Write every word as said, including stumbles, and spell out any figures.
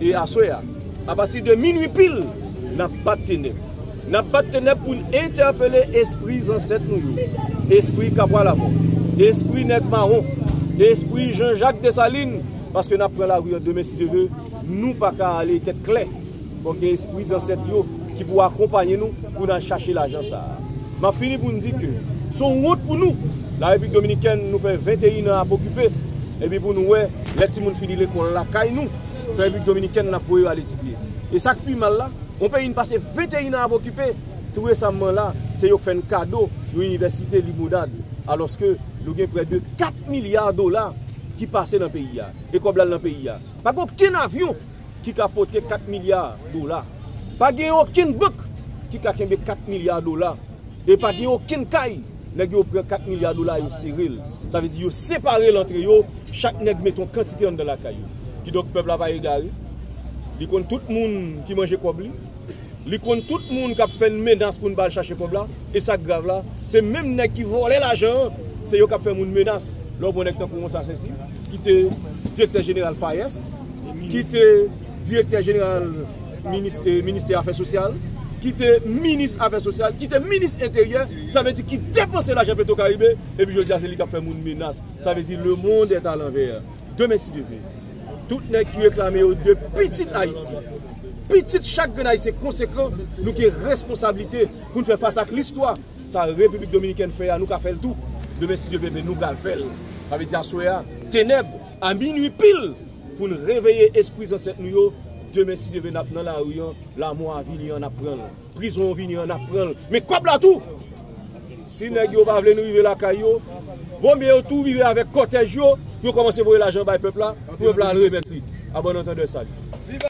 E aswè a, apati de minwi pil, n ap bat tenèb. N ap bat tenèb pou n entèpele espri zansèt nou yo, espri Kapwa Lamò, espri Nèg Mawon, espri Jean Jacques Dessalines, paske n ap pran lari an demen si Dye vle, nou pa ka ale tèt klè. Fòk gen espri zansèt yo ki pou akonpaye nou pou n al chache lajan sa a. M ap fini pou n di ke se yon wont pou nou. Larepiblik Dominikèn, nou fè venteyen an ap okipe, epi pou nou wè, lè timoun fini lekòl lakay nou, se Repiblik Dominikèn n ap voye yo al etidye. E sa k pi mal la, yon peyi n pase venteyen an ap okipe, tou resaman la, se yo fè n kado yon inivèsite limonad, alòske nou gen prè de kat milya dola ki pase nan peyi a, e kòb la al nan peyi a. Pa gen okenn avyon ki ka pote kat milya dola. Pa gen okenn bank ki ka kenbe kat milya dola. E pa gen okenn kay, nèg yo pran kat milya dola, yo sere l. Sa vle di yo separe l antre yo, chak nèg mete yon kantite anndan lakay yo. Kidonk, pèp la pa egare. Li konn tout moun ki manje kòb li. Li konn tout moun k ap fè n menas pou n pa al chache kòb la. E sa k grav la, se menm nèg ki vòlè lajan an, se yo k ap fè moun menas. Lè w pran nèg tankou yon Sasensi, ki te direktè jeneral FAES, ki te direktè jeneral minis-, eh, ministè afè sosyal, ki te minis afè sosyal, ki te minis enteryè, sa vle di ki depanse lajan Petro Caribe, epi jodi a se li k ap fè moun menas. Sa vle di le monde est à l'envers. Demen, si Dye vle, tout nèg ki reklame yo de pitit Ayiti, pitit chak grenn Ayisyen konsekan, nou gen responsablite pou n fè fas ak listwa. Sa Repiblik Dominikèn fè a, nou ka fè l tou. Demen, si Dye vle, men nou pral fè l. Sa vle di aswè a, tenèb, a minwi pil, pou n reveye espri zansèt nou yo. Demen, si Dye vle, n ap nan lari an, lanmò a vini an, n ap pran l. Prizon an vini an, n ap pran l. Men kòb la tou! Si nèg yo pa vle n rive lakay yo, vomye yo tou rive avèk kòtèj yo, yo kòmanse voye lajan bay pèp la, pou pèp la al remèt li. A bon antandè, sali.